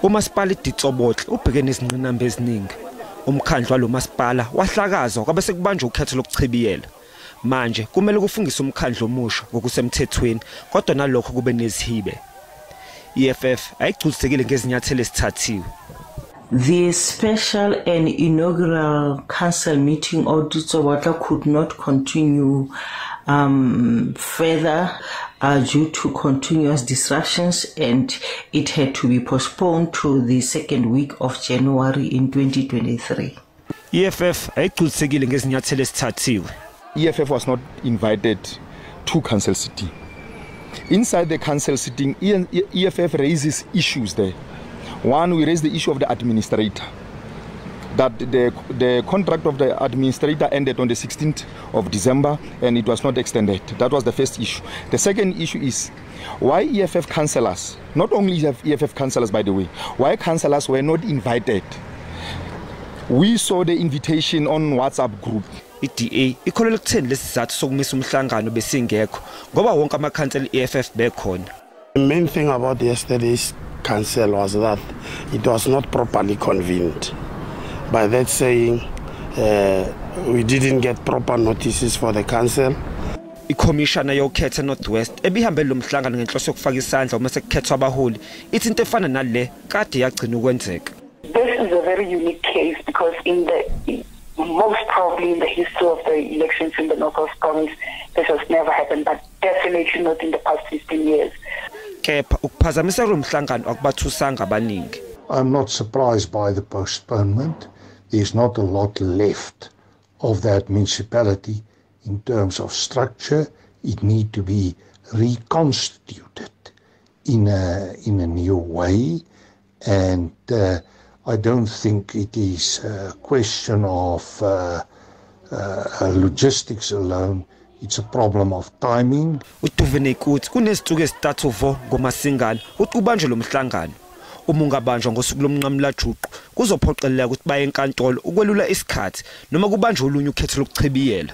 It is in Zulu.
Umasipala iDitsobotle ubhekene nezingqinamba eziningi. Umkhandlu walo masipala wahlakazwa kwabe sekubanjwa ukhetho lokuchibiyela. Manje kumele kufungiswe umkhandlu omusha ngokusemthethweni, kodwa nalokho kube nezihibe. EFF ayigculisekile ngezinyathelo ezithathiwe. The special and inaugural council meeting of Ditsobotla could not continue further due to continuous disruptions, and it had to be postponed to the second week of January in 2023. EFF ayigculisekile ngezinyathelo ezithathiwe. EFF was not invited to council sitting. Inside the council sitting, EFF raises issues there. One, we raised the issue of the administrator, that the contract of the administrator ended on the 16th of December and it was not extended. That was the first issue. The second issue is why EFF councillors, not only EFF councillors by the way, why councillors were not invited. We saw the invitation on WhatsApp group. I-DA ikholelwa ekutheni lesizathu sokumisa umhlangano besingekho ngoba wonke amakhansela e-EFF bekhona. The main thing about yesterday's council was that it was not properly convened. By that saying, we didn't get proper notices for the council. Ikhomishana yokhetho North West ebihambe lo mhlangano ngenhloso yokufaka isandla uma sekukhethwa abaholi ithi into efana nale kade yagcina ukwenzeka. This is a very unique case because in the most probably in the history of the elections in the North West Province, this has never happened, but definitely not in the past 15 years. Kepha ukuphazamisa lo mhlangano akubathusanga abaningi. I'm not surprised by the postponement. There's not a lot left of that municipality in terms of structure. It needs to be reconstituted in a new way, and I don't think it is a question of logistics alone. It's a problem of timing. UDuvenek uthi kunezinsuku ezintathu vo ngoMasingana ukuthi kubanjwe lo mhlangano. Uma ungabanjwa ngosuku lomnqamulajuqu kuzophoqeleka ukuthi baye enkantolo ukwelula isikhathi noma kubanjwe olunye ukhetho lokuchibiyela.